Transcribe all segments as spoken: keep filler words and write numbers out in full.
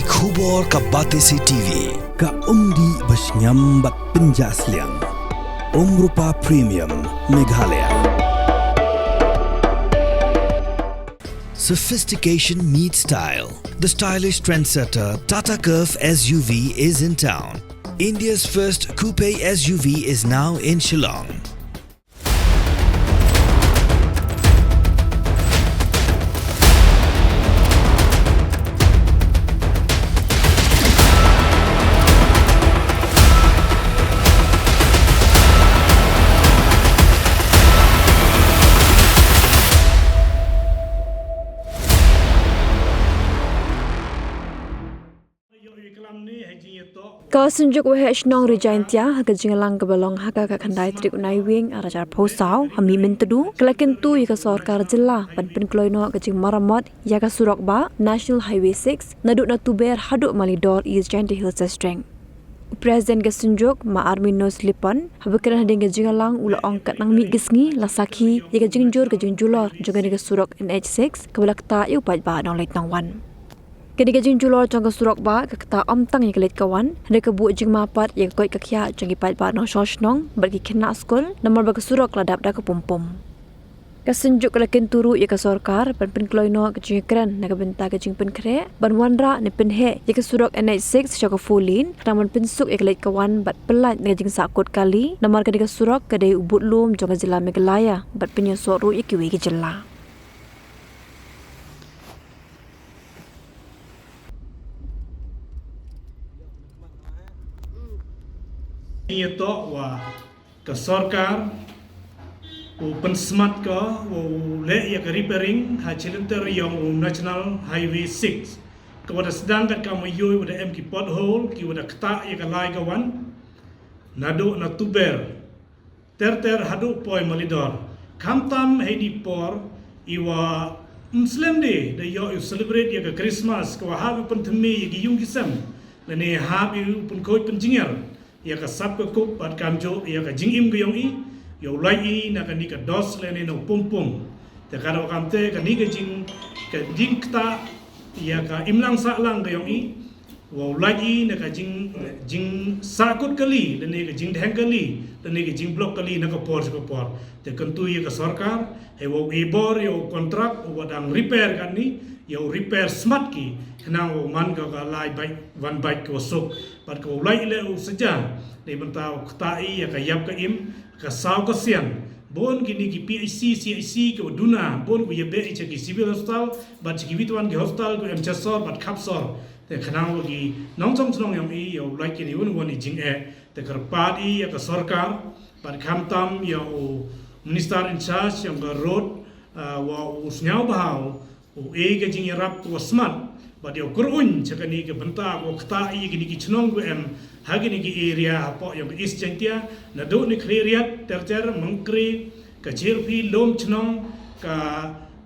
Khubor ka Batesi T V, ka umdih ba shngiam bad pynjah sliang. Umrupa Premium, Meghalaya. Sophistication meets style. The stylish trendsetter Tata Curvv S U V is in town. India's first coupe S U V is now in Shillong. Ka Synjuk Waheh Shnong Ri Jaintia ha ka jingïalang kaba long ha ka khatkhyndai tarik u Naiwieng arhajar arphew saw ha Mihmyntdu ka la kyntu ïa ka sorkar jylla ban pynkloi noh ka jingmaramot ïa ka surok bah National Highway six naduh na Tuber haduh Malidor, East Jaintia Hills District. U President ka Synjuk, Ma Arminos Lipon, haba kren hadien ka jingïalang u la ong katba nang mih ka sngi la sakhi ïa ka jingjur ka jingjulor jong kane ka surok N H six kaba la ktah ïa u paidbah nongleit nongwan. Kane ka jingjulor jong ka surok bah ka ktah ym tang ïa ka leit ka wan, hynrei ka buh jingma pat ïa ka koit ka khiah jong ki paidbah nongshong shnong bad ki khynnah skul namar ba ka surok la dap da ka pumpum. Ka Synjuk ka la kyntu ruh ïa ka sorkar ban pynkloi noh ka jingïakren na ka bynta ka jingpynkhreh ban wanrah ne pynheh ïa ka surok N H six sha ka four lane, khnang ban pynsuk ïa ka leit ka wan bad pyllait na ka jingsahkut kali namar kane ka surok ka dei u budlum jong ka jylla Meghalaya bad pynïasoh ruh ïa kiwei ki jylla. Ïa to wa ka sorkar u pynsmat ka wa u leh ïa ka repairing ha chilynter ïong u National Highway six. Ka wa da sdang kat ka ma ïoh wa da em ki pothole ki wa da ktah ïa ka lai ka wan. Naduh na Tuber ter ter haduh poi Malidor. Khamtam hei di por i wa mslem de da ïoh u celebrate ïa ka Christmas ka wa hap u pynthymmai ïa ki yung ki sem. Lane hap u pynkhuid pynjngiar ïa ka sap ka kup bad kamjooh ïa ka jingim ka ïong i, ïa u lait i na kani ka dos lane na u pumpum. Te ka da kam te kani ka jing ka jingktah ïa ka imlang sahlang ka ïong i, wa u lait i na ka jing jingsahkut kali lane ka jingdheng kali lane ka jingblok kali na ka por sha ka por. Te kyntu ïa ka sorkar hei wa u ibor ïa u kontrak u wa dang repair kani ïa u repair smat ki khnang wa u man ka ka lai bait wan bait ka wa suk. Bad ka u lait le u saja dei bynta u ktah i ïa ka ïap ka im ka saw ka sian. Bun kini ki P H C, C H C ka u duna bun ku ïa beh i cha ki civil hospital bad cha ki witwan ki hospital ku em cha sor bad khap sor. Te khnang wa ki nongchong chnong ïong i ïa u lait kini wan wan i jingeh. Te kyrpad i ïa ka sorkar bad khamtam ïa u minister in charge ïong ka road wa u sniaw bha u u e ka jingïarap ka wa smat bad ïa u kyrun cha kani ka bynta ka wa ktah i kini ki chnong ku em ha kini ki area hapoh ïong ka East Jaintia naduh ni Khliehriat ter ter Mynkri ka Chirphi Lum Chnong ka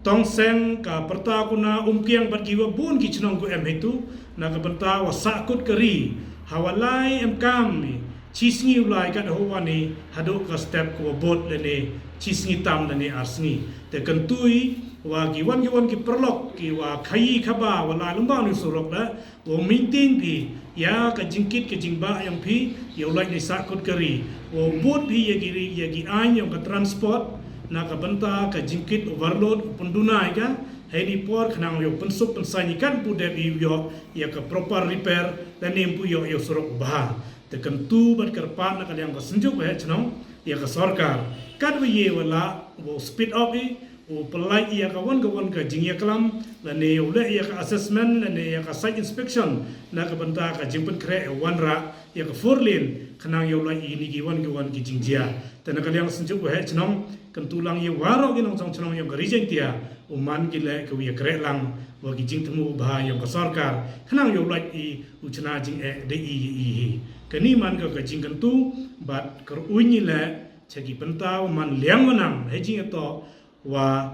Tongseng ka Pyrta Kuna Umkiang bad ki wa bun ki chnong ku em heitu na ka bynta wa sahkut ka ri ha wa lai em kam i chi sngi u lai kat ho wani haduh ka step ka wa bud lane chi sngi tam lane ar sngi. Te kyntu i wa ki wan ki wan ki paralok ki wa khaïi khaba wa lai lymba ni surok da wa u maintain phi ïa ka jingkit ka jingbah ïong phi ïa u lait ni sahkut ka ri wa u bud phi ïa ki ri ïa ki aiñ ïong ka transport na ka bynta ka jingkit overload u pynduna ïa ka hei ni por khnang ïa u pynsuk pynsain i kan pu dep i ïoh ïa ka proper repair lane pu ïoh ïa u surok bha. Te kyntu bad kyrpad na ka liang ka Synjuk Waheh Chnong ïa ka sorkar kat wa ïe wa lah wa u speed up i u pynlait ïa ka wan ka wan ka jingïaklam lane u leh ïa ka assessment lane ïa ka site inspection na ka bynta ka jingpynkhreh ïa wanrah ïa ka four lane khnang ïa u lait i ni ki wan ki wan ki jingjia. Te na ka liang Synjuk Waheh Chnong kyntu lang ïa waroh ki nongchong chnong ïong ka Ri Jaintia u man ki leh ka wi ïa kreh lang wa ki jingthmu bha ïong ka sorkar khnang ïa u lait i u chna jingeh da i i hi. Kani man ka ka jingkyntu bad kyrun i leh cha ki bynta u man liang wa nang hei jingïatoh wa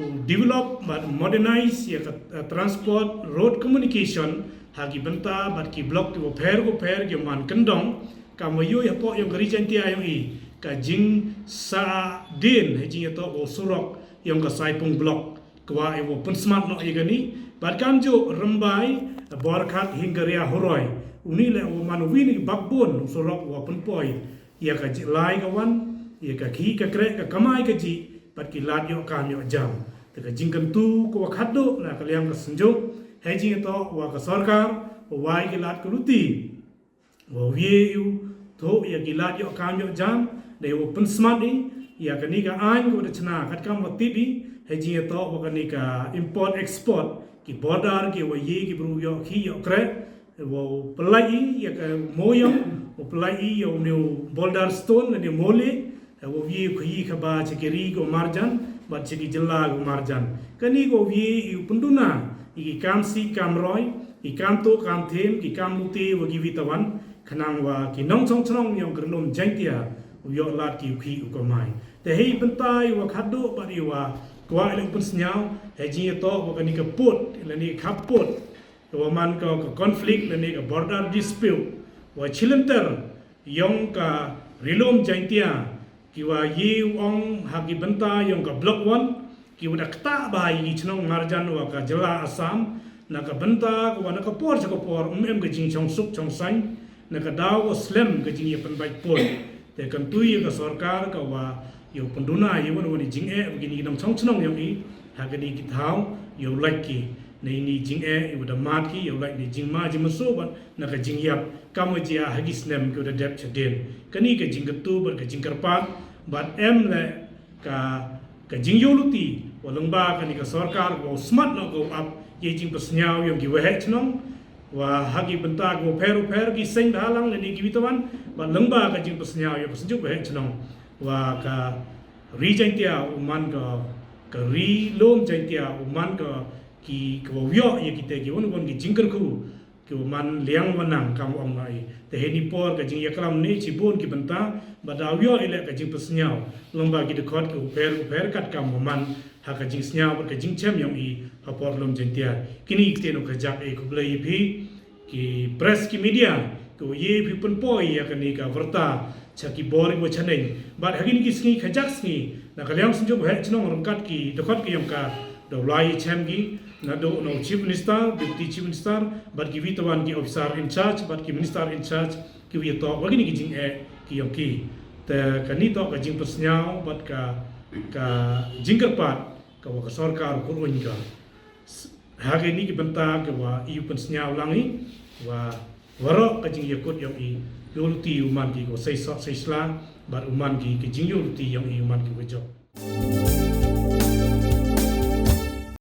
u develop bad modernize ïa ka uh, transport road communication ha ki bynta bad ki block ki wa pher wa pher ki man kyndong kam wa ïoh hapoh ïong ka Ri Jaintia ïong i ka jingsa din hei jingïatoh wa u surok ïong ka Saipung block. Ka wa i wa pynsmat noh ïa kani bad kamjooh Rymbai Borkhat Hingaria Huroi, uni leh u man uwi na ki backbone u surok wa pynpoi ïa ka jingïaleh ka wan, ïa ka khih ka kreh, ka kamai kajih bad ki lad ïoh kam ïoh jam. Te ka jingkyntu ka wa khatduh na ka liang ka Synjuk, hei jingïatoh wa ka sorkar, wa wai ki lad ka luti, wa wei u thoh ïa ki lad ïoh kam ïoh jam, dei wa pynsmat i ïa kani ka aiñ ka wa da chna, katkam wa tip i, hei jingïatoh wa kani ka import export, ki border ki wa ïeh ki bru ïoh khih ïoh kreh, wa u pynlait i ïa ka moyong, u pynlait i ïa u new boulder stone, lane mole, wa u ïeh u khih ka ba cha ki ri ka marjan bad cha ki jylla ka marjan. Kani ka u ïeh i u pynduna i ki kam sih kam roi, i kam tuh kam them, ki kam luti wa ki witawan, khnang wa ki nongchong chnong ïong ka ri lum Jaintia u ïoh lad ki u khih u kamai. Te hei bynta i wa khatduh bad i wa kwah i leh u pynsngew, hei jingïatoh wa kani ka put, lane ka put, wa man ka, ka conflict, lane ka border dispute, wa chilynter ïong ka ri lum Jaintia, ki wa ïeh u ong ha ki bynta ïong ka Block One, ki wa da ktah bha ïa ki chnong marjan wa ka jylla Assam, na ka bynta ka wa na ka por cha ka por, um em ka jingchong suk chong saiñ, na ka daw wa slem ka jingïapynbeit put. Te kyntu ïa ka sorkar ka wa ïa u pynduna ïa wan wan i jingeh, wa kini ki nongchong chnong ïong i, ha kini ki thaw, ïa u lait ki, na ini jingeh, ïa u da mat ki, ïa u lait ni jingma jingmynshuwa, na ka jingïap, kam wa jia ha ki snem ki wa da dep chadien. Kani ka jingkyntu bad ka jingkyrpad, bad em leh ka, ka jingïoh luti, wa lyngba kani ka sorkar, wa u smat noh ka u ap, ïa jingpynsngew ïong ki waheh chnong, wa ha ki bynta ki wa pher u pher ki seng da halang lane ki witawan, bad lyngba ka jingpynsngew ïong ka Synjuk Waheh Chnong, wa ka ri Jaintia u man ka, ka ri lum Jaintia u man ka ki, ka wa u ïoh ïa kita ki wan wan ki jingkyrkhu, ki wa man liang wa nang kam wa ong na i. Te hei ni por ka jingïaklam ni chibun ki bynta, bad da u ïoh i leh ka jingpynsngew, lyngba ki dkhot ki u pher u pher katkam wa man, ha ka jingsngew bad ka jingchem ïong i, ha por lum Jaintia. Kini ki tien u ka jak e khublei ïa phi, ki press ki media, ki wa ïa phi pynpoi ïa kani ka warta, cha ki bor ki wa chaneng. Bad ha kini ki sngi ka jak sngi, na ka liang Synjuk Waheh Chnong ryngkat ki, dkhot ki ïong ka, da u lai chem ki, naduh na u Chief Minister, Deputy Chief Minister, bad ki witawan ki officer in charge, bad ki minister in charge, ki wa ïa toh, wa kini ki jingeh, ki ïong ki. Te kani toh ka jingpynsngew, bad ka, ka jingkyrpad, ka wa ka sorkar u kyrkhu ka. Ha kini ki bynta ka wa i u pynsngew lang i, wa waroh ka jingïakut ïong i, ïoh luti u man ki ko sei sok sei sla, bad u man ki ka jingïoh luti ïong i u man ki wa jop.